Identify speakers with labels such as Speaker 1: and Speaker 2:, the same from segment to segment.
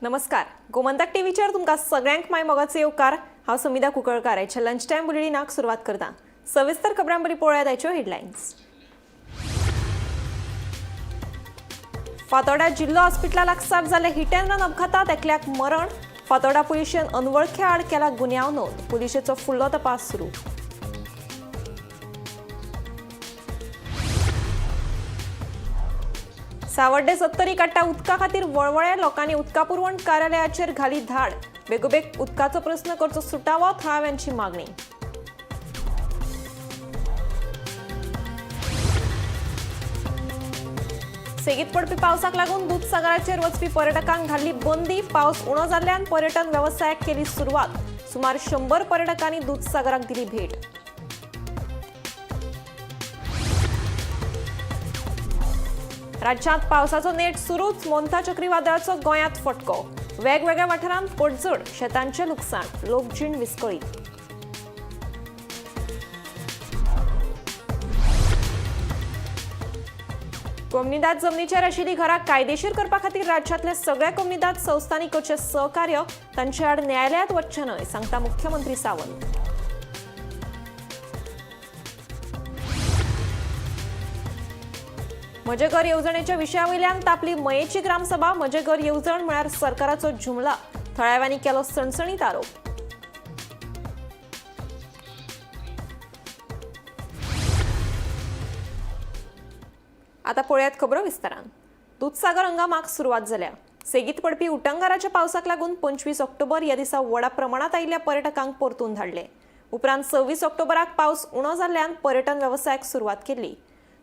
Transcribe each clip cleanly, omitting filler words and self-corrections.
Speaker 1: नमस्कार, गोमंतक टीव्हीचेर तुमकां सगळ्यांक माय मोगाचो येवकार. हांव समिधा कुंकळकार. आयच्या लंच टायम बुलेटिनाक सुरवात करता. सविस्तर खबरां बरी पळोवया आयच्यो हेडलायन्स. फातोर्डा जिल्लो हॉस्पिटला लागसार जाल्ल्या हिट अँड रन अपघातात एकल्याक मरण. फातोर्डा पुलिशेन अनवळख्या आड केला गुन्यांव नोंद. पुलिशेचो फुडलो तपास सुरू. सावड्डे 70 काट्टा उदका खातीर वळवळ्या लोकांनी उदका पुरवण कार्यालयाचेर घाली धाड. बेगोबेग उदकाचो प्रस्न करचो सुटावो, थळाव्यांची मागणी. सेगीत पडपी पावसाक लागून दूदसागराचेर वचपी पर्यटकांक घाल्ली बंदी. पावस उणो जाल्ल्यान पर्यटन वेवसायाक केली सुरवात. सुमार 100 पर्यटकांनी दूदसागराक दिली भेट. राज्यांत पावसाचो नेट सुरूच. मोंथा चक्रीवादळाचो गोंयांत फटको. वेगवेगळ्या वाठारांत पडझड, शेतांचें लुकसाण, लोकजीण विस्कळीत. कोमनिदाद जमनीचेर आशिल्लीं घरां कायदेशीर करपा खातीर राज्यांतल्या सगळ्या कोमनिदाद संस्थांनी करचें सहकार्य, तांचे आड न्यायालयांत वचचें न्हय, सांगता मुख्यमंत्री सावंत. म्हजें घर येवजणेच्या विशया वयल्यान तापली मयेची ग्रामसभा. म्हजें घर येवजण म्हळ्यार सरकाराचो जुमला, थळाव्यांनी केलो सणसणीत आरोप. आता पळयात खबरो विस्तारान. दूदसागर हंगामाक सुरवात जाल्या. सेगीत पडपी उटंगाराच्या पावसाक लागून 25 ऑक्टोबर ह्या दिसा व्हडा प्रमाणात आयिल्ल्या पर्यटकांक परतून धाडले. उपरांत 26 ऑक्टोबराक पावस उणो जाल्ल्यान पर्यटन वेवसायाक सुरवात केल्ली.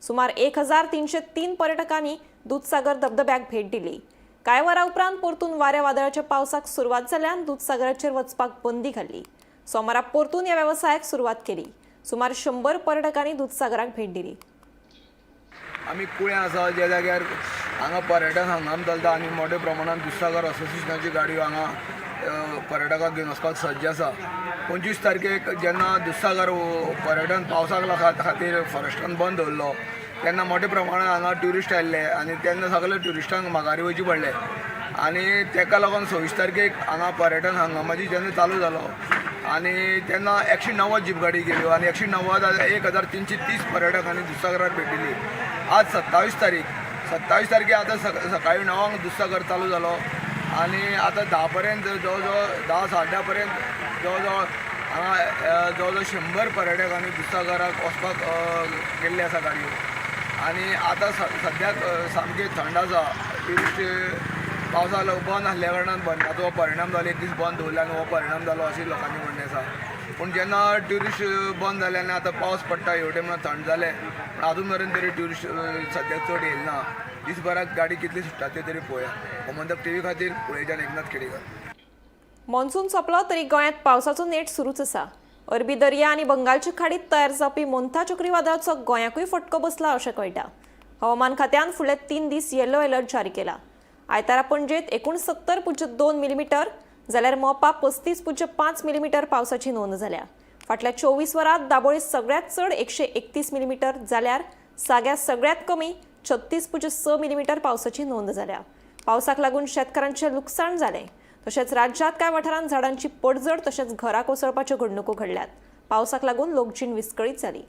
Speaker 1: सुमार 1303 पर्यटकांनी दूदसागर धबधब्याक भेट दिली. कांय वरां उपरांत परतून वाऱ्या वादळाच्या पावसाक सुरवात जाल्ल्यान दूदसागराचेर वचपाक बंदी घाल्ली. सोमारा परतून ह्या वेवसायाक सुरवात केली. सुमार 100 पर्यटकांनी दूदसागराक भेट दिली.
Speaker 2: आमी कुळ्यां आसा, ज्या जाग्यार हांगा पर्यटन हंगाम चलता आनी मोठ्या प्रमाणान दुधसागर असोसिएशनाच्यो गाडयो हांगा पर्यटकांक घेवन वचपाक सज्ज आसा. 25 तारखेक जेन्ना दुधसागर पर्यटन पावसाक खातीर फॉरेस्टान बंद दवरलो तेन्ना मोठ्या प्रमाणान हांगा ट्युरिस्ट आयिल्ले आनी तेन्ना सगळे ट्युरिस्टांक माघारी वयचे पडले आनी तेका लागून 26 तारखेक हांगा पर्यटन हंगामाची जेन्ना चालू जालो आनी तेन्ना 190 जीप गाडी गेल्यो आनी 190 1330 पर्यटकांनी दुधसागरार भेट दिली. आज 27 तारीख. 27 तारखे आतां सकाळी 9 दुधसागर चालू जालो आनी आतां 10 पर्यंत, जवळ जवळ 10 साडे 10 पर्यंत जवळ जवळ हांगा जवळ जवळ 100 पर्यटकांनी दुधसागराक वचपाक गेल्ले आसा गाडयो. आनी आतां सद्याक सामकी थंड आसा. ट्युरिस्ट पावसा बंद आसल्या कारणान बंदाचो हो परिणाम जालो. एक दीस बंद दवरलो आनी हो परिणाम जालो अशें लोकांनी म्हणणें आसा. पूण जेन्ना ट्युरिस्ट बंद जाले आनी आतां पावस पडटा हेवटेन म्हणून थंड जालें, पूण आजून मेरेन तरी ट्युरिस्ट सद्याक चड येयला ना. दीसभराक गाडी कितली सुट्टा ते तरी पळोवया. गोमंतक टीव्ही खातीर कुळेच्यान एकनाथ खेडेकर.
Speaker 1: मॉन्सून सोंपलो तरी गोंयांत पावसाचो नेट सुरूच आसा. अरबी दर्या आनी बंगालच्या खाडीत तयार जावपी मोंथा चक्रीवादळाचो गोंयाकूय फटको बसला अशें कळटा. हवामान खात्यान फुडले 3 दीस येलो अलर्ट जारी केला. आयतारा पणजेत 69.2 मिलीमिटर जाल्यार मोपा 35.5 मिलीमिटर पावसाची नोंद जाल्या. फाटल्या 24 वरांत दाबोळी सगळ्यांत चड 131 मिलीमिटर जाल्यार साग्या सगळ्यांत कमी 36.6 मिलीमिटर पावसाची नोंद जाल्या. पावसाक लागून शेतकारांचें लुकसाण जालें. तशेंच राज्यांत कांय वाठारांत झाडांची पडझड तशेंच घरां कोसळपाच्यो घडणुको घडल्यात. पावसाक लागून लोकजीण विस्कळीत जाली.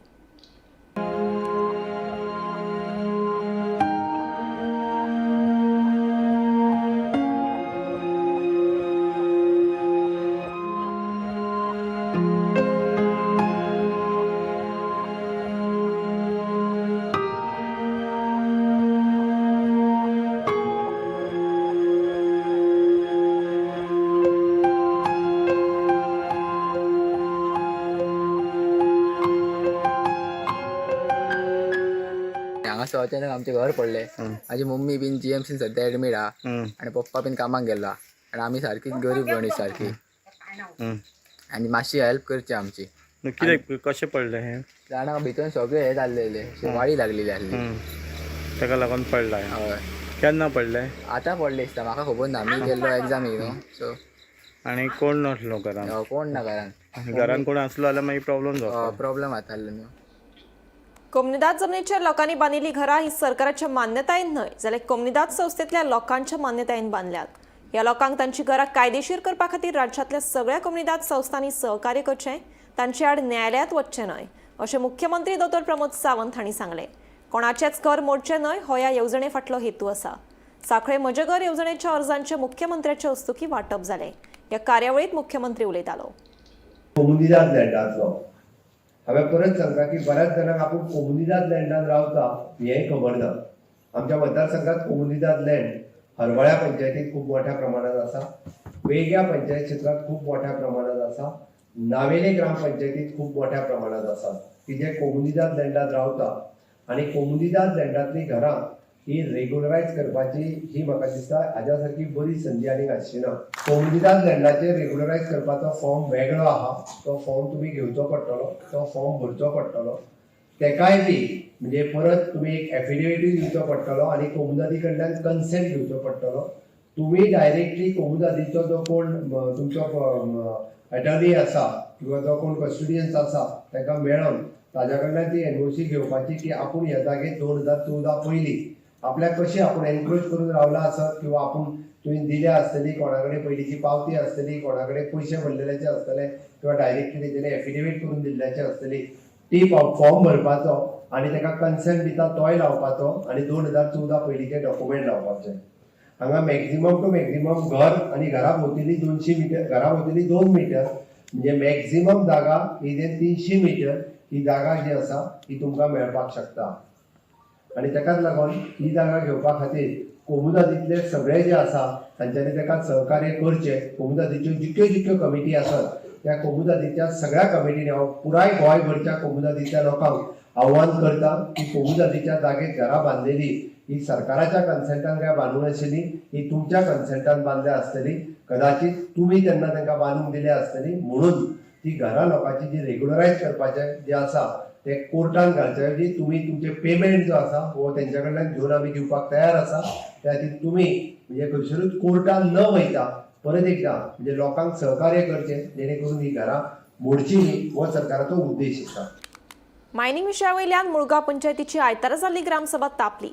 Speaker 3: हांगासर अचानक आमचें घर पडलें. म्हाजी मम्मी बीन जीएमसीन सद्या एडमीट आहा आनी पप्पा बीन कामाक गेल्लो आनी आमी सारकी गरीब गणीस सारकी आनी मातशी हेल्प करची आमची.
Speaker 4: कितें कशें पडलें हें?
Speaker 3: जाणा भितर सगळें हें जाल्लेलें, वाळी लागलेली आसली.
Speaker 4: ताका लागून पडलां हें.
Speaker 3: हय.
Speaker 4: केन्ना पडलें?
Speaker 3: आतां पडलें दिसता, म्हाका खबर ना, आमी गेल्लो एग्जामीक न्हू, सो.
Speaker 4: आनी कोण नासलो घरान?
Speaker 3: कोण ना घरान.
Speaker 4: घरान कोण आसलो जाल्यार मागीर प्रॉब्लम जावपाचो.
Speaker 3: प्रॉब्लम जातालो न्हू.
Speaker 1: कोमनिदाद जमनीचेर लोकांनी बांदिल्लीं घरां ही सरकाराच्या मान्यतायेन न्हय जाल्यार कोमनिदाद संस्थेंतल्या लोकांच्या मान्यतायेन बांदल्यात. ह्या लोकांक तांची घरां कायदेशीर करपा खातीर राज्यांतल्या सगळ्या कोमुनिदाद संस्थांनी सहकार्य करचें, तांचे आड न्यायालयांत वचचें न्हय अशें मुख्यमंत्री दोतोर प्रमोद सावंत हांणी सांगलें. कोणाचेंच घर मोडचें न्हय हो ह्या येवजणे फाटलो हेतू आसा. सांखळे म्हजें घर येवजणेच्या अर्जांचें मुख्यमंत्र्याचे हस्तुकीं वांटप जालें. ह्या कार्यावळींत मुख्यमंत्री उलयतालो.
Speaker 5: कोमुनिदाद लँडांतलो हांवें परत सांगता की बऱ्याच जाणांक आपूण कोमुनिदाद लँडान रावता हेंय खबर ना. आमच्या मतदारसंघात कोमुनिदाद लँड हरवळ्या पंचायतीत खूब मोठ्या प्रमाणात आसा, वेग्या पंचायत क्षेत्रात खूब मोठ्या प्रमाणात आसा, नावेले ग्रामपंचायतीत खूब मोठ्या प्रमाणात आसा की जे कोमुनिदाद लँडात रावता आनी कोमुनिदाद लँडांतली घरां ही रेगुलरायज करपाची ही म्हाका दिसता हाज्या सारकी बरी संदी आनीक आसची ना. कोमुनिदाद लँडाचेर रेगुलरायज करपाचो फॉर्म वेगळो आहा, तो फॉर्म तुमी घेवचो पडटलो, तो फॉर्म भरचो पडटलो. तेकाय बी म्हणजे परत तुमी एक एफिडेविटूय दिवचो पडटलो आनी कोमुनिदादी कडल्यान कन्सेंट घेवचो पडटलो. तुमी डायरेक्टली कोमुनिदादीचो जो कोण तुमचो एटर्नी आसा किंवा जो कोण कस्टोडियन्स आसा ताका मेळोन ताज्या कडल्यान ती एनओसी घेवपाची की आपूण ह्या जागेर 2014 पयलीं आपल्याक कशी आपूण एनक्रोच करून रावला आसत किंवा आपूण तुवें दिल्या आसतली, कोणा कडेन पयलींची पावती आसतली, कोणा कडेन पयशे भरलेल्याचे आसतले किंवा डायरेक्टली तेजेर एफिडेवीट करून दिल्ल्याचे आसतली, ती फॉर्म भरपाचो आनी ताका कन्सेंट दिता तोय लावपाचो आनी 2014 पयलींचे डॉक्युमेंट लावपाचे. हांगा मॅक्झिमम टू मॅक्झिमम घर आनी घरा भोंवतणी 200 मिटर, घरा भोंवतणी 2 मिटर म्हणजे मॅक्झिमम जागा ही जे 300 मिटर ही जागा जी आसा ही तुमकां मेळपाक शकता. आनी ताकाच लागून ही जागा घेवपा खातीर कोमुनिदादींतले सगळे जे आसा तांच्यांनी ताका सहकार्य करचें. कोमुनिदादीच्यो जितक्यो जितक्यो कमिटी आसात त्या कोमुनिदादीच्या सगळ्या कमिटींनी हांव पुराय गोंयभरच्या कोमुनिदादीच्या लोकांक आव्हान करता की कोमुनिदादीच्या जागेत घरां बांदलेली ही सरकाराच्या कन्सेंटान काय बांदूंक नाशिल्ली, ही तुमच्या कन्सेंटान बांदल्या आसतली. कदाचित तुमी तेन्ना तांकां बांदूंक दिल्या आसतली, म्हणून ती घरां लोकांची जी रेगुलरायज करपाचें जें आसा ते कोर्टान घालचे ऐवजी तुमी तुमचे पेमेंट जो आसा हो तेंच्या कडल्यान घेवन आमी दिवपाक तयार आसा. त्या खातीर तुमी म्हणजे खंयसरूच कोर्टान न वयता परत एकदां म्हणजे लोकांक सहकार्य करचें, जेणे करून ही घरां मोडची न्ही हो सरकाराचो उद्देश आसा.
Speaker 1: मायनिंग विशया वयल्यान मुळगांव पंचायतीची आयतारा जाल्ली ग्रामसभा तापली.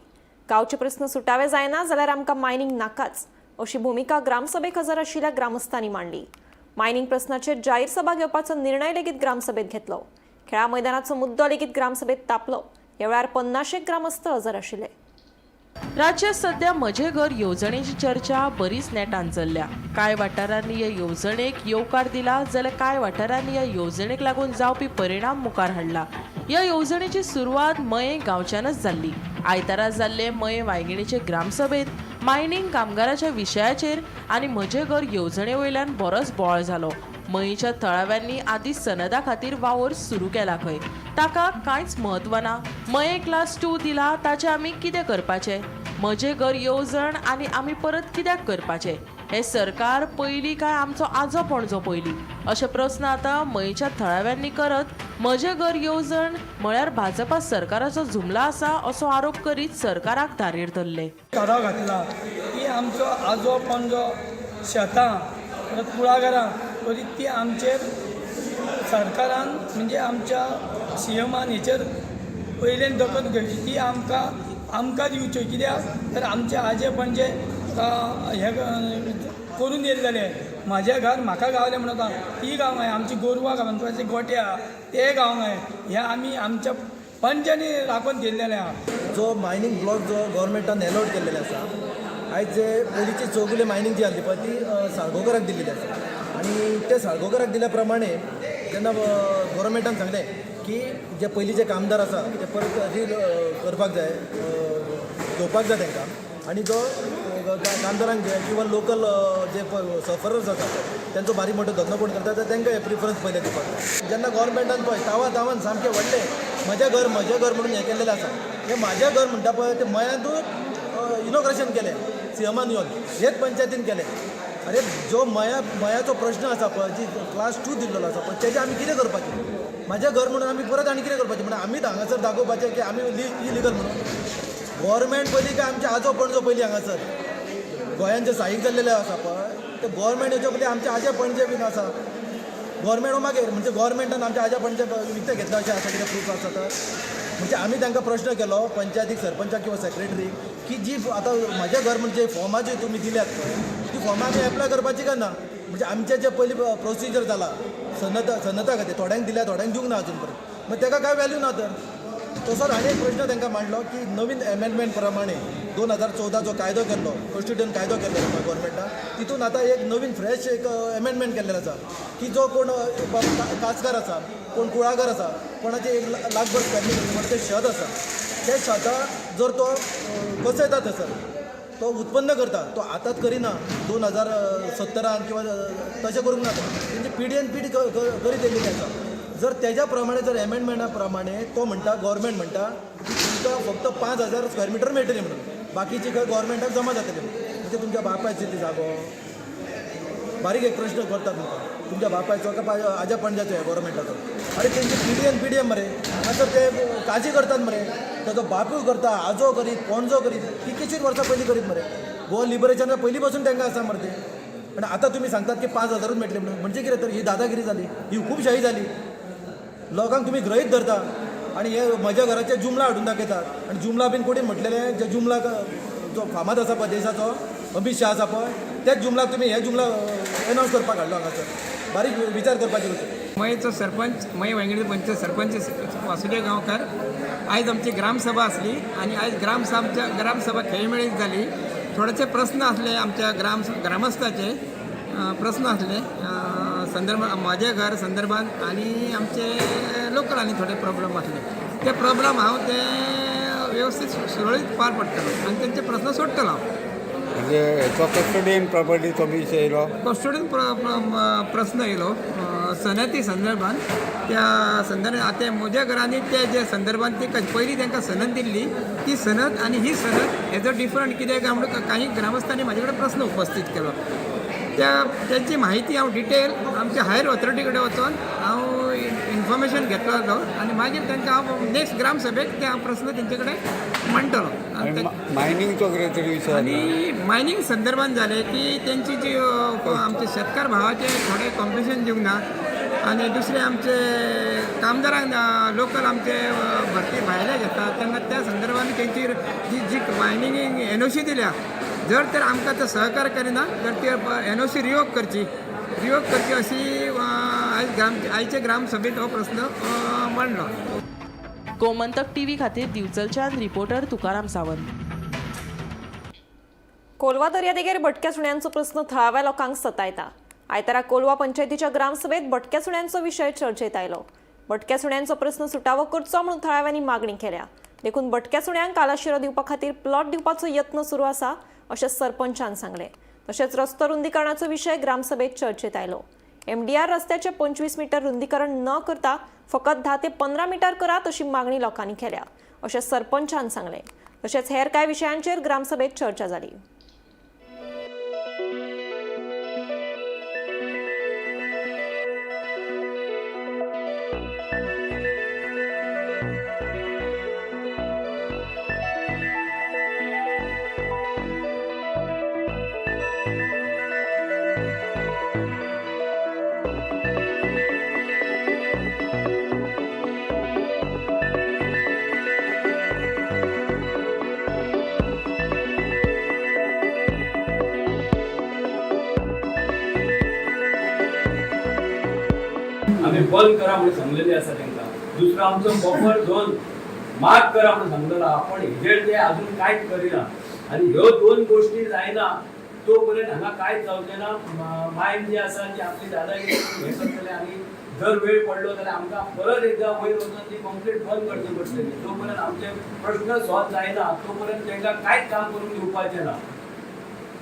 Speaker 1: गांवचे प्रस्न सुटावे जायना जाल्यार आमकां मायनिंग नाकाच अशी भुमिका ग्रामसभेक हजर आशिल्ल्या ग्रामस्थांनी मांडली. मायनिंग प्रस्नाचेर जाहीर सभा घेवपाचो निर्णय लेगीत ग्रामसभेत घेतलो. खेळा मैदानाचो मुद्दो लेगीत ग्रामसभेत तापलो. ह्या वेळार 50 ग्रामस्थ हजर आशिल्ले.
Speaker 6: राज्यात सध्या म्हजें घर येवजणेची चर्चा बरीच नेटान चल्ल्या. कांय वाठारांनी ह्या येवजणेक येवकार दिला जाल्यार कांय वाठारांनी ह्या येवजणेक लागून जावपी परिणाम मुखार हाडला. ह्या येवजणेची सुरवात मयें गांवच्यानच जाल्ली. आयतारा जाल्ले मयें वायंगिणीचे ग्रामसभेंत मायनींग कामगाराच्या विशयाचेर आनी म्हजें घर येवजणे वयल्यान बरोच बोवाळ जालो. मयेंच्या थळाव्यांनी आदीं सनदा खातीर वावर सुरू केला खंय, ताका कांयच म्हत्व ना. मयें क्लास 2 दिला ताचें आमी कितें करपाचें? म्हजें घर येवजण आनी आमी परत कित्याक करपाचें? हें सरकार पयलीं काय आमचो आजो पणजो पयलीं अशे प्रस्न आतां मयेंच्या थळाव्यांनी करत म्हजें घर येवजण म्हळ्यार भाजपा सरकाराचो जुमला आसा असो आरोप करीत सरकाराक धारेर धरले.
Speaker 7: ठराव घातला की आमचो आजो पणजो शेतां परत कुळागरां तरी ती आमचेर सरकारान म्हणजे आमच्या सीएमान हेचेर पयल्यान दखल घेवची, ती आमकां आमकां दिवच्यो. कित्याक तर आमचे आजे पणजे हे करून येयल्ले, म्हाजें घर म्हाका गावलें म्हणून ती गावंक जाय, आमची गोरवां गावंक गोटे आहा ते गावंक जाय. हे आमी आमच्या पंचांनी राखून दिल्लेलें आहा.
Speaker 8: जो मायनींग ब्लॉक जो गव्हर्मेंटान एलॉट केल्लेले आसा, आयज जे पयलींची चौगुले मायनींग जी आसली पळय ती साळगांवकराक दिल्लेली आसा आनी ते साळगांवकराक दिल्या प्रमाणे जेन्ना गव्हर्मेंटान सांगलें की जे पयलींचे कामदार आसा ते परत री करपाक जाय, घेवपाक जाय तांकां आनी जो कामदारांक जे किंवा लोकल जे सफरर्स आसा तेंचो बारीक मोठो धंदो कोण करता तर तांकां हे प्रिफरन्स पयलें दिवपाक जाय. जेन्ना गव्हर्मेंटान पळय तावा तावान सामकें व्हडलें म्हजें घर म्हजें घर म्हणून हें केल्लेलें आसा, हें म्हाजें घर म्हणटा पळय तें मयांतूच इनॉग्रेशन केलें सीएमान येवन, हेच पंचायतीन केलें. अरे जो मयाचो प्रश्न आसा पळय, जी क्लास 2 दिल्लो आसा पळय तेजें आमी कितें करपाचें? म्हाजें घर म्हणून आमी परत आनी कितें करपाचें? म्हणून आमीच हांगासर दाखोवपाचें की आमी इलिगल म्हणून. गव्हर्मेंट पयलीं काय आमचे आजो पणजो पयलीं हांगासर गोंयांत जे स्थायीक जाल्लेले आसा पळय ते गव्हर्मेंट येवचे पयलीं आमचे आजे पणजे बीन आसा. गव्हर्मेंट मागीर म्हणजे गव्हर्मेंटान आमच्या आज्या पणजे विकते घेतला अशें आसा कितें प्रूफ आसा तर म्हणजे आमी तांकां प्रश्न केलो पंचायतीक, सरपंचाक किंवा सेक्रेटरीक की जी आतां म्हाजें घर म्हणजे फॉर्मां जी तुमी दिल्यात पळय ती फॉर्मां आमी एप्लाय करपाची काय ना? म्हणजे आमचें जें पयलीं प्रोसिजर जाला सनदा खातीर, थोड्यांक दिल्या, थोड्यांक दिवंक ना अजून पर्यंत, मागीर ताका काय वेल्यू ना तर. तसोच आनी एक प्रश्न तांकां मांडलो की नवीन एमेंडमेंट प्रमाणे 2014 जो कायदो केल्लो, कॉन्स्टिट्युशन कायदो केल्लो गोवोरमेंटान, तितून आतां एक नवीन फ्रेश एक एमेंडमेंट केल्लें आसा की जो कोण काजकार आसा, कोण कुळागर आसा, कोणाचें एक लाखभर स्क्वेर मिटर कोणाचें शेत आसा, त्या शेतां जर तो कसयता थंयसर तो उत्पन्न करता, तो आतांच करिना, 2070 किंवा तशें करूंक ना, तेंची पिढयेन पिढी करीत येयल्ली आसा. जर तेज्या प्रमाणे जर एमेंडमेंटा प्रमाणे तो म्हणटा, गोवोरमेंट म्हणटा की तुमकां फक्त 5000 स्क्वेर मिटर मेळटली म्हणून, बाकीची खंय गोवोरमेंटाक जमा जातली म्हणून. म्हणजे तुमच्या बापायची ती जागो, बारीक एक प्रश्न करता तुमकां, तुमच्या बापायचो काय आज्या पणजाचो आहे गोवोरमेंटाचो? अरे तेंची पिढयेन पिढयेन मरे हांगासर ते काजी करतात मरे, ताजो बापूय करता, आजो करीत, पणजो करीत, कितलींशींच वर्सां पयलीं करीत मरे. गोवा लिबरेशना पयलीं पासून तांकां आसा मरे ते. आनी आतां तुमी सांगतात की 5000ूच मेळटले म्हणून, म्हणजे कितें तर ही दादागिरी जाली, ही हुकूमशाही जाली. लोकांक तुमी गृहीत धरता आनी हे म्हज्या घराचे जुमला हाडून दाखयतात. आनी जुमला बीन कोणी म्हटलेले, जे जुमला जो फामाद आसा पळय देशाचो, अमीत शाह आसा पळय, त्याच जुमलाक तुमी हे जुमला एनावन्स करपाक हाडलो हांगासर. बारीक विचार करपाची गोश्ट.
Speaker 7: मयेचो सरपंच, मये वांयगणी पंचायत सरपंच वासुदेव गांवकर. आयज आमची ग्रामसभा आसली आनी आयज ग्रामसभा खेळमेळीत जाली. थोडेसे प्रस्न आसले आमच्या ग्रामस्थाचे प्रस्न आसले संदर्भ म्हजें घर संदर्भान आनी आमचे लोकल आनी थोडे प्रॉब्लम आसले. ते प्रॉब्लम हांव ते व्यवस्थीत सुरळीत पार पडटलो आनी तेंचे प्रस्न सोडटलो हांव.
Speaker 9: म्हणजे हेचो कस्टोडियन प्रॉपर्टीचो विशय येयलो.
Speaker 7: कस्टोडियन प्रस्न येयलो सनती संदर्भान. त्या संदर्भात आतां म्हज्या घरांनी ते जे संदर्भान ती पयलीं तांकां सनद दिल्ली, ती सनद आनी ही सनद हेजो डिफरंट कितें काय म्हणून काही ग्रामस्थांनी म्हाजे कडेन प्रस्न उपस्थीत केलो. त्या तेंची म्हायती हांव डिटेल आमच्या हायर ऑथॉरिटी कडेन वचोन हांव इन्फॉर्मेशन घेतलो आनी मागीर तांकां हांव नेक्स्ट ग्रामसभेक ते हांव प्रस्न तेंचे कडेन मांडटलो.
Speaker 9: आनी मायनिंगचो कितें तरी विशय.
Speaker 7: आनी मायनींग संदर्भान जालें की तेंची जी आमचे शेतकार भावाचे थोडे कॉम्पिटिशन दिवंक ना आनी दुसरें आमचे कामदारांक लोकल आमचे भरती भायले घेतात तेन्ना त्या संदर्भान तेंची जी जी मायनिंगेक एनओसी दिल्या, जर तर आमकां ते सहकार करिना तर ती एनओसी रिवोक करची, रिवोक करची अशी आयज आयचे ग्रामसभेत हो प्रस्न मांडलो.
Speaker 6: गोमंतक टीव्ही खातीर दिवचलच्यान रिपोर्टर तुकाराम सावंत.
Speaker 1: कोलवा दर्यादेगेर भटक्या सुण्यांचो प्रस्न थळाव्या लोकांक सतायता. आयतारा कोलवा पंचायतीच्या ग्रामसभेत भटक्या सुण्यांचो विशय चर्चेत आयलो. भटक्या सुण्यांचो प्रस्न सुटावो करचो म्हणून थळाव्यांनी मागणी केल्या. देखून भटक्या सुण्यांक आलाशिरो दिवपा खातीर प्लॉट दिवपाचो यत्न सुरू आसा अशें सरपंचान सांगलें. तशेंच रस्तो रुंदीकरणाचो विशय ग्रामसभेत चर्चेत आयलो. एमडीआर रस्त्याचे 25 मीटर रुंदीकरण न करता फकत 10 ते 15 मीटर करात अशी मागणी लोकांनी केल्या अशें सरपंचान सांगलें. तशेंच हेर कांय विशयांचेर ग्रामसभेत चर्चा जाली.
Speaker 10: आमी बंद करा म्हणून सांगलेले आसा तांकां. दुसरो आमचो बफर झोन मार्क करा म्हणून सांगलेलो आहा, पण हेजेर ते अजून कांयच करिना. आनी ह्यो दोन गोश्टी जायना तो पर्यंत हांगा कांयच जावचें ना. मायन जी आसा ती आपली दादागिरी हे करतले आनी जर वेळ पडलो जाल्यार आमकां परत एकदां वयर वचून ती कंप्लीट बंद करची पडटली. जो पर्यंत आमचे प्रश्न सॉल्व जायना तो पर्यंत तांकां कांयच काम करूंक दिवपाचें ना.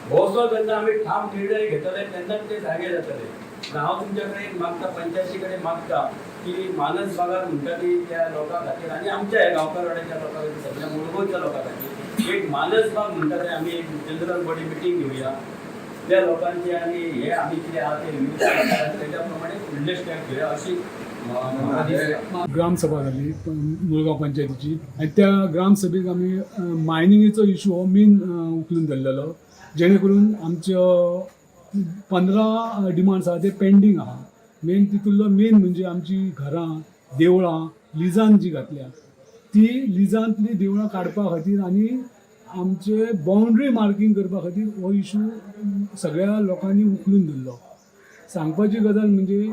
Speaker 10: भोवसो जेन्ना आमी ठाम निर्णय घेतले तेन्नाच ते जागे जातले. हांव तुमच्या कडेन मागता, पंचायती कडेन मागता की मानस बागार म्हणटा ती त्या लोकां खातीर आनी आमच्या ह्या गांवकारवाड्याच्या लोकां खातीर, सगळ्या मुळगांवच्या लोकां खातीर एक मानस बाग म्हणटा ते आमी एक जनरल बॉडी मिटींग घेवया त्या लोकांचे आनी हे आमी कितें आहा ते रिव्यू आनी तेज्या प्रमाणे फुडले स्टेप घेवया अशी म्हाका दिसता.
Speaker 11: ग्रामसभा जाली मुळगांव पंचायतीची आनी त्या ग्रामसभेक आमी मायनिंगेचो इशू हो मेन उखलून धरलेलो, जेणे करून आमच्यो 15 डिमांड्स आहा ते पेंडींग आहा. मेन तितूंतलो मेन म्हणजे आमची घरां, देवळां लिजान जी घातल्या ती लिजांतली देवळां काडपा खातीर आनी आमचे बाउंड्री मार्कींग करपा खातीर हो इशू सगळ्या लोकांनी उखलून धरलो. सांगपाची गजाल म्हणजे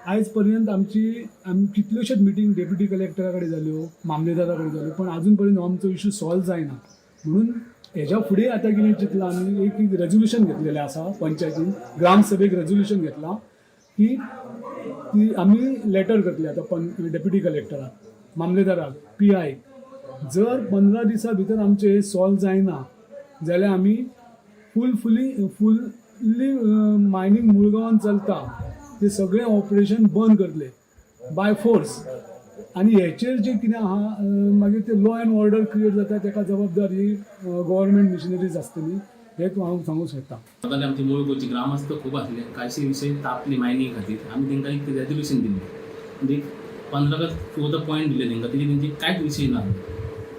Speaker 11: आयज पर्यंत आमची आमी कितल्योश्योच मिटींग डेप्युटी कलेक्टरा कडेन जाल्यो, मामलेदारा कडेन जाल्यो, पण आजून पर्यंत हो आमचो इशू सॉल्व जायना. म्हणून हेज्या फुडें आतां कितें चिंतलां आमी, एक एक रेजोल्युशन घेतलेलें आसा पंचायतीन, ग्रामसभेक रेजोल्युशन घेतलां की ती आमी लेटर करतले आतां पन डेप्युटी कलेक्टराक, मामलेदाराक, पी आयक. जर 15 दिसां भितर आमचें हें सॉल्व जायना जाल्यार आमी फुल्ली मायनींग मुळगांवान चलता ते सगळें ऑपरेशन बंद करतले बाय फोर्स. आनी हेचेर जें कितें आहा मागीर ते लॉ एंड ऑर्डर क्रिएट जाता तेका जबाबदार ही गव्हर्मेंट मिशनरीज आसतली हें हांव सांगूंक सोदता.
Speaker 12: सगळे आमचे मूळ गोंयचे ग्रामस्थ खूब आसले, कांयशे विशय तापले मायनींग खातीर. आमी तांकां एक रेजोल्युशन दिल्लें, म्हणजे 15 का 14 पॉयंट दिले तांकां, तेजे तेंचे कांयच विशय ना.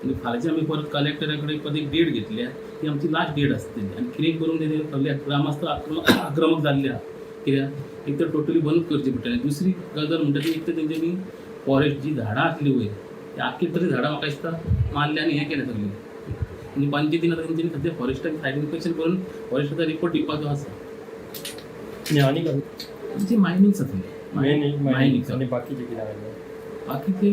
Speaker 12: आनी फाल्यांचे आमी परत कलेक्टरा कडेन परत एक डेट घेतल्या, ती आमची लास्ट डेट आसतली. आनी कितें करून ते सगळे ग्रामस्थ आक्रमक जाल्ले आहा. कित्याक एक तर टोटली बंद करची पडटलें. दुसरी गजाल म्हणटा ती एक तर तेंच्यांनी फॉरेस्ट जी झाडां आसली वयर ती आख्खी तरी झाडां म्हाका दिसता मारली आनी हें केलें सगळें. आनी पंचायतीन आतां तेंच्यांनी सद्या फॉरेस्टाक सायड इन्स्पेक्शन करून फॉरेस्टाचो रिपोर्ट दिवपाचो आसा.
Speaker 13: आनी
Speaker 12: आमची मायनींग जातली, मायनींग.
Speaker 13: आनी बाकीचे कितें आसलें?
Speaker 12: बाकीचे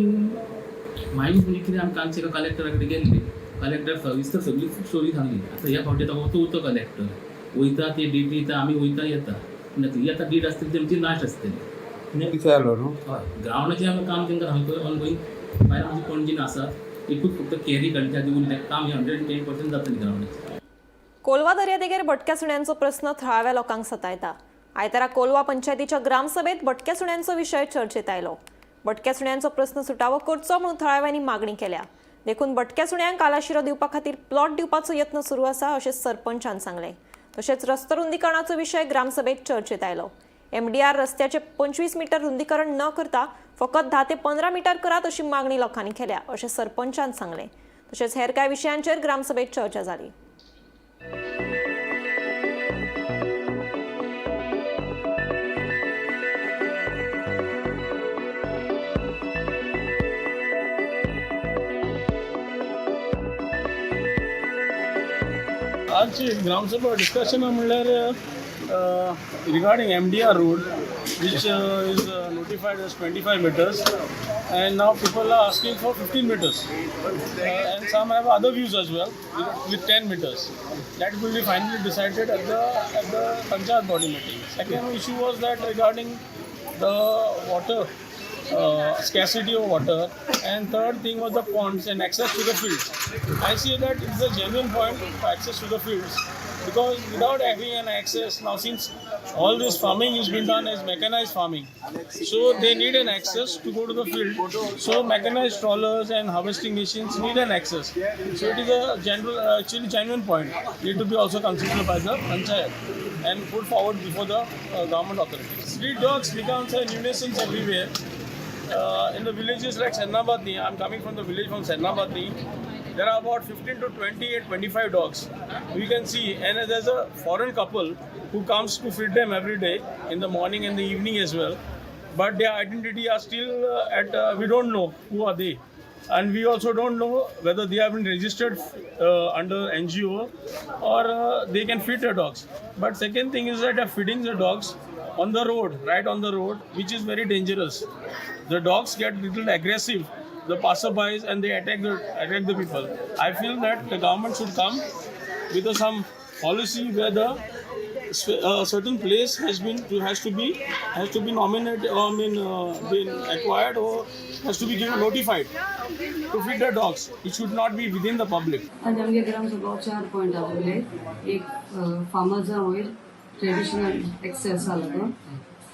Speaker 12: मायनींग म्हणजे कितें, आमी कालचे एका कलेक्टरा कडेन गेल्ले, कलेक्टर सविस्तर सगळी स्टोरी सांगली. आतां ह्या फावटी आतां वता कलेक्टर वयता, ते डेट दिता, आमी वयता येता. ही आतां डेट आसतली ती आमची लास्ट आसतली.
Speaker 9: जालो न्हू.
Speaker 12: हय, ग्रावंडाचें आमी काम तांकां सांगता ऑनगोईंग. भायर आमची पणजीन आसात, एकूच फक्त कॅरी काडच्या आदी उरलें काम, हें 110% जातलें ग्रावंडाचें.
Speaker 1: कोलवा दर्यादेगेर भटक्या सुण्यांचो प्रस्न थळाव्या लोकांक सतायता. आयतारा कोलवा पंचायतीच्या ग्रामसभेत भटक्या सुण्यांचो विशय चर्चेत आयलो. भटक्या सुण्यांचो प्रस्न सुटावो करचो म्हणून थळाव्यांनी मागणी केल्या. देखून भटक्या सुण्यांक आलाशिरो दिवपा खातीर प्लॉट दिवपाचो यत्न सुरू आसा अशें सरपंचान सांगलें. तशेंच रस्तो रुंदीकरणाचो विशय ग्रामसभेत चर्चेत आयलो. एमडीआर रस्त्याचे 25 मीटर रुंदीकरण न करता फकत 10 ते 15 मीटर करात अशी मागणी लोकांनी केल्या अशें सरपंचान सांगलें. तशेंच हेर कांय विशयांचेर ग्रामसभेत चर्चा जाली.
Speaker 13: आजची ग्रामसभा डिस्कशन म्हणल्यार regarding MDR road which is notified as 25 meters and now people are asking for 15 meters and some have other views as well with 10 meters. That will be finally decided at the panchayat body meeting. Second issue was that regarding the water, scarcity of water, and third thing was the ponds and access to the fields. I see that it's a genuine point for access to the fields, because without having an access now, since all this farming is been done as mechanized farming, so they need an access to go to the field. So mechanized trawlers and harvesting machines need an access. So it is a general, actually genuine point, need to be also considered by the panchayat and put forward before the government authorities. Street dogs becomes a nuisance everywhere. In the villages like Sennabadni, I am coming from the village from Sennabadni, there are about 15 to 20 and 25 dogs. We can see, and there's a foreign couple who comes to feed them every day in the morning and the evening as well. But their identity are still we don't know who are they. And we also don't know whether they have been registered under NGO or they can feed the dogs. But second thing is that they are feeding the dogs on the road, right on the road, which is very dangerous. The dogs get little aggressive, the passerbys, and they attack the people. I feel that the government should come with some policy where the certain place has to be nominated, or been acquired, or has to be given notified to feed the dogs. It should not be within the public.
Speaker 14: आज आमगे gram sabha 4 point आसले. एक फार्मर्सा वयर traditional access जालो तो,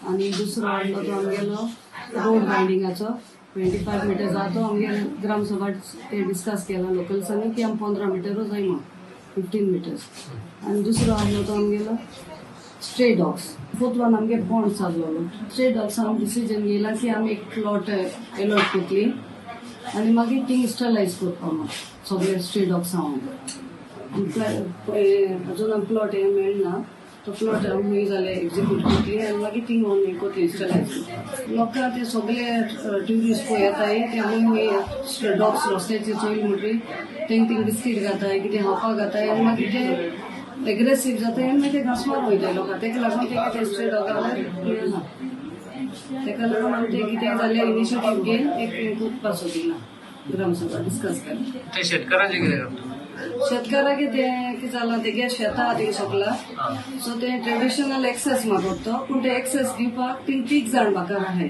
Speaker 14: आनी दुसरो हाडलो तो आमगेलो रोड बायंडिंगाचो 25 मिटर जाता तो आमगे ग्रामसभा ते डिस्कस केला लोकल्सांनी की आमी 15 मिटरूच जाय म्हणून 15 मिटर्स. आनी दुसरो आहलो तो आमगेलो स्ट्रे डॉग्स. फोर्थ वन आमगे पॉन्ड्स आहलोलो. स्ट्रे डॉग्स आमी डिसिजन घेयला की आमी एक प्लॉट एलॉट करतली आनी मागीर थिंग स्टरलायज करपा म्हण सगळे स्ट्रे डॉग्स हांव अजून आमी प्लॉट हें मेळना. तो प्लॉट आमी जाले एक्झिक्यूट कोतली आनी मागीर थिंग आमी कोतली इन्स्टलायज. लोकां ते सगळे ट्युरिस्ट पळय येताय ते आमी डॉग्स रस्त्याचेर चोयले म्हणटरीर तेंक थिंग बिस्कीट घाताय, कितें खावपाक घाताय आनी मागीर ते एग्रेसीव जाताय आनी मागीर ते घांसमार वयताय लोकां. तेका लागून ते स्ट्रे डॉगा ना, तेका लागून आमी ते कितें जाल्यार इनिशिएटीव घेवन एक कोत्पा सोदिना ग्रामसभा डिस्कस कर.
Speaker 15: ते शेतकारांचे कितें करता?
Speaker 14: शेतकाराक तें कितें जालां, तेगे शेतां थिंग सोंपला, सो ते ट्रेडिशनल एक्सेस मागता, पूण ते एक्सेस दिवपाक थिंग तीग जाण बाकर आहाय.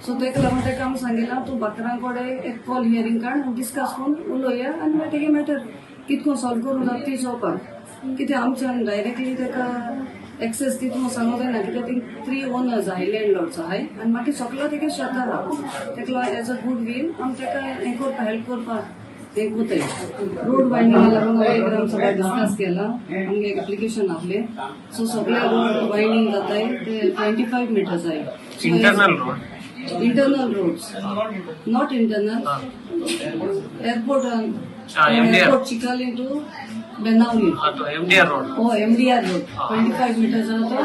Speaker 14: सो तेका लागून तेका आमी सांगिलां तूं बाकरां कडेन एक कॉल हियरींग काड, डिस्कस करून उलोवया आनी मागीर तेगे मॅटर कितको सॉल्व करूं जाता ती चोवपाक. कित्याक आमच्यान डायरेक्टली तेका एक्सेस दिता म्हूण सांगूंक जायना, कित्याक थिंग 3 ओनर्स आहाय, लँडलॉर्ड्स आहाय आनी मागीर सगलो तेगे शेतां आहा. तेका लागून एज अ गूड वील आमी तेका हें करपाक हेल्प करपाक ते कोताय. रोड बायंडिंगा लागून हांवें ग्रामसभा डिस्कस केला, आमगे एक एप्लिकेशन आहले. सो सगळे रोड बायंडींग जाताय ते 25 मिटर्स आहाय.
Speaker 15: Internal road?
Speaker 14: Internal roads, not internal. Airport, airport Chicalim to Benaulim.
Speaker 15: MDR road.
Speaker 14: हो, एमडीआर रोड 25 मिटर्स आहा तो,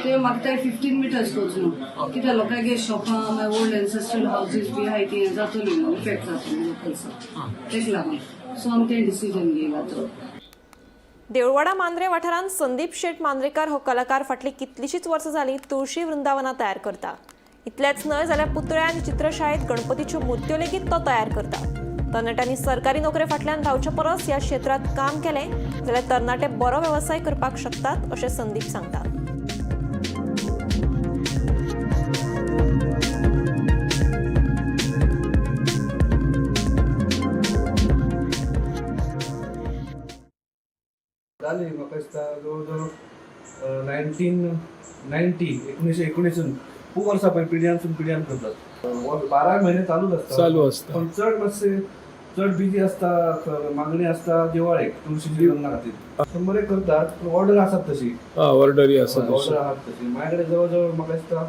Speaker 14: ते मागताय 15 मिटर्स वचून. कित्याक लोकांगे शॉपां मागीर ओल्ड एन्सेस्ट्रल हावजीस बी आहाय ती जातली न्हू, इफेक्ट जातली लोकल्साक, तेका लागून. सो आमी तें डिसिजन घेयला तो.
Speaker 1: देवळवाडा मांद्रे वाठारांत संदीप शेट मांद्रेकार हो कलाकार फाटली कितलीशीच वर्सां जाली तुळशी वृंदावनां तयार करता. इतलेंच न्हय जाल्यार पुतळे आनी चित्रशाळेंत गणपतीच्यो मुर्त्यो लेगीत तो तयार करता. तरणाट्यांनी सरकारी नोकरे फाटल्यान धांवचे परस ह्या क्षेत्रांत काम केलें जाल्यार तरणाटे बरो वेवसाय करपाक शकतात अशें संदीप सांगता.
Speaker 16: जाली म्हाका दिसता जवळ जवळ 1990 1919 खूब वर्सां पळय पिढ्यानसून पिढ्यान करतात. 12 म्हयने चालूच आसता,
Speaker 11: चालू आसता.
Speaker 16: पण चड मातशे चड बिजी आसता, मागणी आसता दिवाळेक तुळशीच्या लग्ना खातीर 100 करतात, पूण ऑर्डर आसात तशी.
Speaker 11: ऑर्डरी आसा.
Speaker 16: ऑर्डर आसात तशी. माझ्याकडे जवळ जवळ म्हाका दिसता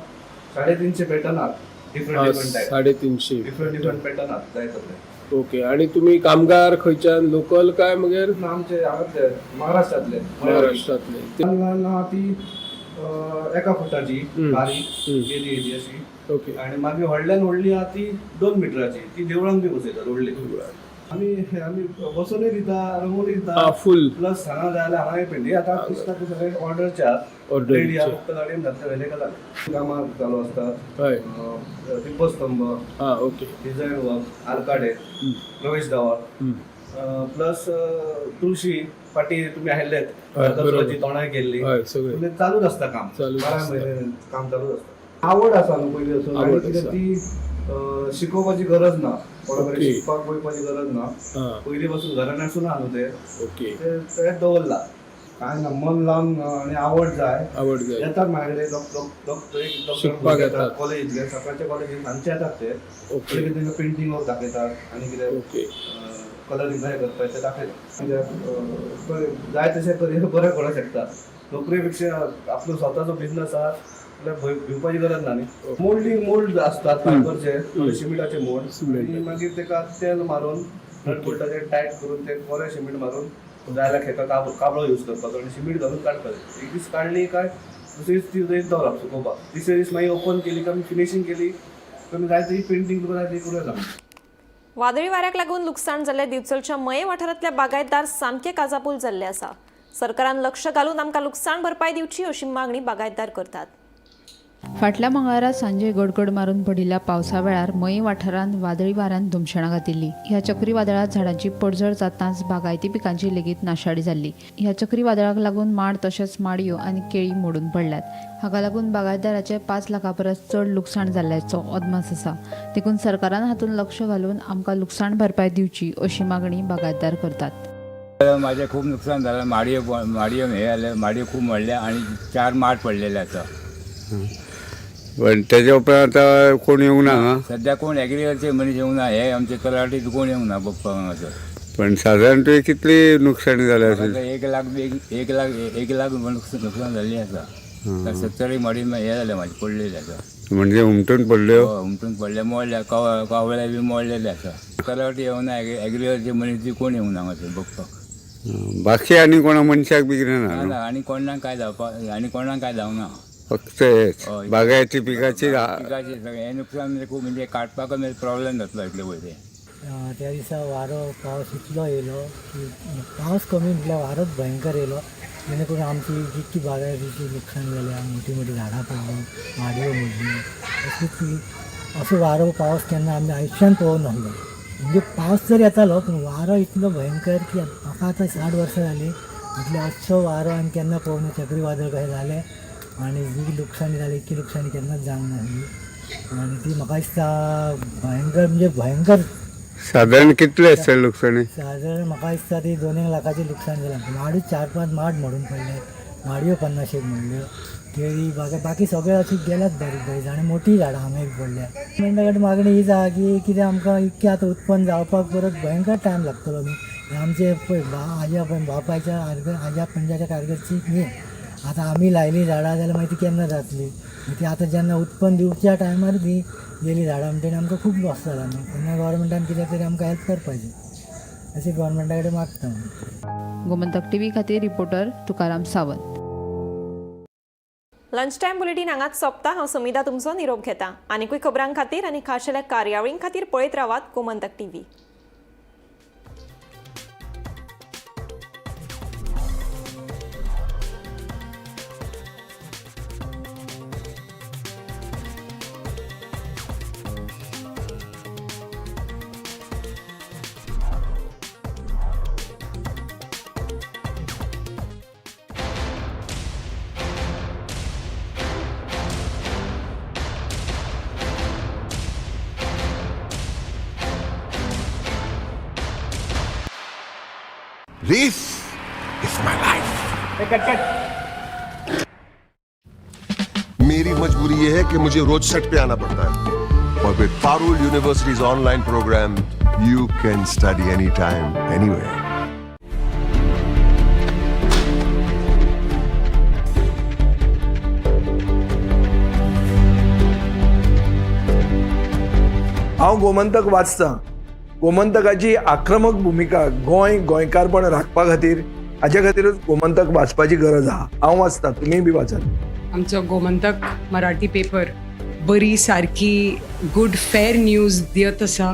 Speaker 16: 350 पॅटर्न आहात, different different type.
Speaker 11: 350
Speaker 16: different different pattern आहात जाय तसले.
Speaker 11: ओके. आणि तुम्ही कामगार खंयच्यान, लोकल काय मगेर?
Speaker 16: आमचे हांगातले, महाराष्ट्रातले.
Speaker 11: महाराष्ट्रातले.
Speaker 16: ल्हान ल्हान आहा ती एका फुटाची बारीक येदी येदी अशी.
Speaker 11: ओके.
Speaker 16: आणि मागीर व्हडल्यान व्हडली आहा ती 2 मिटराची, ती देवळांक बी बसयतात व्हडली. आमी आमी बसोनूय दिता, रंगोवनूय दिता,
Speaker 11: फुल
Speaker 16: प्लस हांगा जाय जाल्यार हांगाय पेंट. आतां दिसता ते सगळे ऑर्डरचे आहात, रेडी आहा, फक्त गाडयेन घातले व्हेले काय जालें. कामां चालू आसतात, दीपस्तंभ,
Speaker 11: ओके,
Speaker 16: डिझायन वर्क, आरकाडे, प्रवेश दावार, प्लस तुळशी फाटी तुमी आयिल्लेत दसऱ्याची तोणाय केल्ली,
Speaker 11: सगळें
Speaker 16: चालूच आसता काम, 12 म्हयने काम चालूच आसता. आवड आसा न्हू पयलीं वचून, आनी कितें ती शिकोवपाची गरज ना, कोणा कडेन शिकपाक वयपाची गरज ना, पयलीं पासून घरान आसून आहा न्हू ते, तें दवरला. कांय ना, मन लावन आनी आवड जाय.
Speaker 11: आवड जाय.
Speaker 16: येतात म्हाजे कडेन
Speaker 11: शिकपाक येतात
Speaker 16: कॉलेजींतले, सकाळच्या कॉलेजीन सांजचे येतात ते. तांकां पेंटींग वर्क दाखयतात आनी कितें कलरींग कशें करपाचें तें दाखयतात. म्हणजे जाय तशें करियर बरें करूंक शकता. नोकरे पेक्षा आपलो स्वताचो बिझनस आहा जाल्यार भिवपाची गरज ना न्ही. मोल्डींग मोल्ड आसतात फायबरचे, शिमिटाचे मोल्ड, आनी मागीर तेका तेल मारून नट बोल्टाचेर टायट करून ते बरें शिमीट मारून जाय जाल्यार खेका काबळो यूज करपाचो आनी शिमीट घालून काडपाचें. एक दीस काडली काय दुसरे दीस ती थंय दवरप सुकोवपाक, तिसरे दीस मागीर ओपन केली काय फिनिशींग केली काय जाय ती पेंटींग तुका जाय ती करूं येता.
Speaker 1: वादळी वाऱ्याक लागून लुकसाण जाल्ले दिवचलच्या मये वाठारांतल्या बागायतदार सामके काजापूल जाल्ले आसा. सरकारान लक्ष घालून आमकां लुकसाण भरपाय दिवची अशी मागणी बागायतदार करतात.
Speaker 17: फाटल्या मंगळारा सांजे गडगड मारून पडिल्ल्या पावसा वेळार मये वाठारांत वादळी वाऱ्यान धुमशेणां घातिल्ली. ह्या चक्रीवादळांत झाडांची पडझड जातानाच बागायती पिकांची लेगीत नाशाडी जाल्ली. ह्या चक्रीवादळाक लागून माड तशेंच माडयो आनी केळी मोडून पडल्यात. हाका लागून बागायतदाराचें 5 लाखां परस चड लुकसाण जाल्ल्याचो अदमास आसा. देखून सरकारान हातूंत लक्ष घालून आमकां लुकसाण भरपाय दिवची अशी मागणी बागायतदार करतात.
Speaker 9: माझे खूप नुकसान झालं. माडयो माडयो हे आले, माडयो खूप मोडल्या आणि 4 माड पडलेले आसा.
Speaker 18: पण त्याच्या उपरांत आता कोण येवंक ना?
Speaker 9: सध्या कोण एग्रीकल्चर मनीस येवंक ना, हे आमचे तलाठी कोण येवंक ना बघपाक हांगासर.
Speaker 18: पण साधारण तुवें कितली नुकसाणी जाल्या असेल?
Speaker 9: 1 लाख 1 लाख 1 लाख नुकसान जाल्ली आसा. 70 माडी हे जाले म्हाजे पडलेले आसा.
Speaker 18: म्हणजे हुमटून पडल्यो?
Speaker 9: हुमटून पडले, मोडल्या, कावळे बी मोडलेले आसा. तलाठी येवना, एग्रीकल्चर मनीस बी कोण येवंक ना हांगासर बघपाक.
Speaker 18: बाकी आनी कोणा मनशाक बी कितें ना
Speaker 9: ना
Speaker 18: न्हू?
Speaker 9: ना, आनी कोणाक काय जावपा आनी कोणाक काय जावना.
Speaker 18: फक्त हेच
Speaker 9: हय.
Speaker 18: बागायती पिकाची
Speaker 9: पिकाचे सगळें हें नुकसान म्हणजे खूब म्हणजे काडपाक प्रॉब्लेम जातलो इतले पयशे.
Speaker 7: त्या दिसा वारो पावस इतलो येयलो की पावस कमी म्हटल्यार वारोच भयंकर येयलो, जेणे करून आमची जितकी बागायतीची लुकसाण जाल्या, मोठी मोठी झाडां पडली, माडयो मोडल्यो, असली ती असो वारो पावस केन्ना आमी आयुश्यान पळोवंक नासलो. म्हणजे पावस जर येतालो पूण वारो इतलो भयंकर की म्हाका आतां 60 वर्सां जालीं, म्हटल्यार असो वारो आनी केन्ना पळोवंक ना. चक्रीवादळ कशें जालें आनी जी लुकसाणी जाली इतकी लुकसाणी केन्नाच जावंक नासली आनी ती म्हाका दिसता भयंकर म्हणजे भयंकर.
Speaker 18: सादारण कितले आसतले लुकसाणी?
Speaker 7: सादारण म्हाका दिसता ती 2-1 लाखाचें लुकसाण जालां. माडू 4-5 माड मोडून पडले, माडयो 50 मोडल्यो, केळी बागा बाकी सगळे अशी गेल्यात बारीक बारीक झाडां, मोठी झाडां आंबे बी पडल्या. गव्हर्मेंटा कडेन मागणी हीच आहा की कितें आमकां इतकें आतां उत्पन्न जावपाक परत भयंकर टायम लागतलो न्ही. आमचे पळय आज्या बापायच्या आज्या पणज्याच्या कारगिरची न्ही आतां आमी लायलीं झाडां जाल्यार मागीर ती केन्ना जातली, ती आतां जेन्ना उत्पन्न दिवच्या टायमार ती गेली झाडां म्हणटकीर आमकां खूब लॉस जाला न्ही. तेन्ना गव्हर्मेंटान कितें तरी आमकां हेल्प करपाची अशी गव्हर्मेंटा कडेन मागता.
Speaker 17: गोमंतक टीव्ही खातीर reporter Tukaram Sawant.
Speaker 1: Lunch time bulletin हांगाच सोंपता. हांव समिधा तुमचो निरोप घेता. आनीकूय खबरां खातीर आनी खाशेल्या कार्यावळीं खातीर पळयत रावात Gomantak TV.
Speaker 19: This is my life. मेरी मजबूरी ये है कि मुझे रोज सेट पे आना पड़ता है और with Parul University's online program, you can study anytime, anywhere.
Speaker 2: हांव गोमंतक वाचतां. गोमंतकाची आक्रमक भुमिका गोंय गोंयकारपण राखपा खातीर हाजे खातीरूच गोमंतक वाचपाची गरज आहा. हांव वाचतां, तुमीय बी वाचात.
Speaker 20: आमचो गोमंतक मराठी पेपर बरी सारकी गुड फेर न्यूज दियत आसा.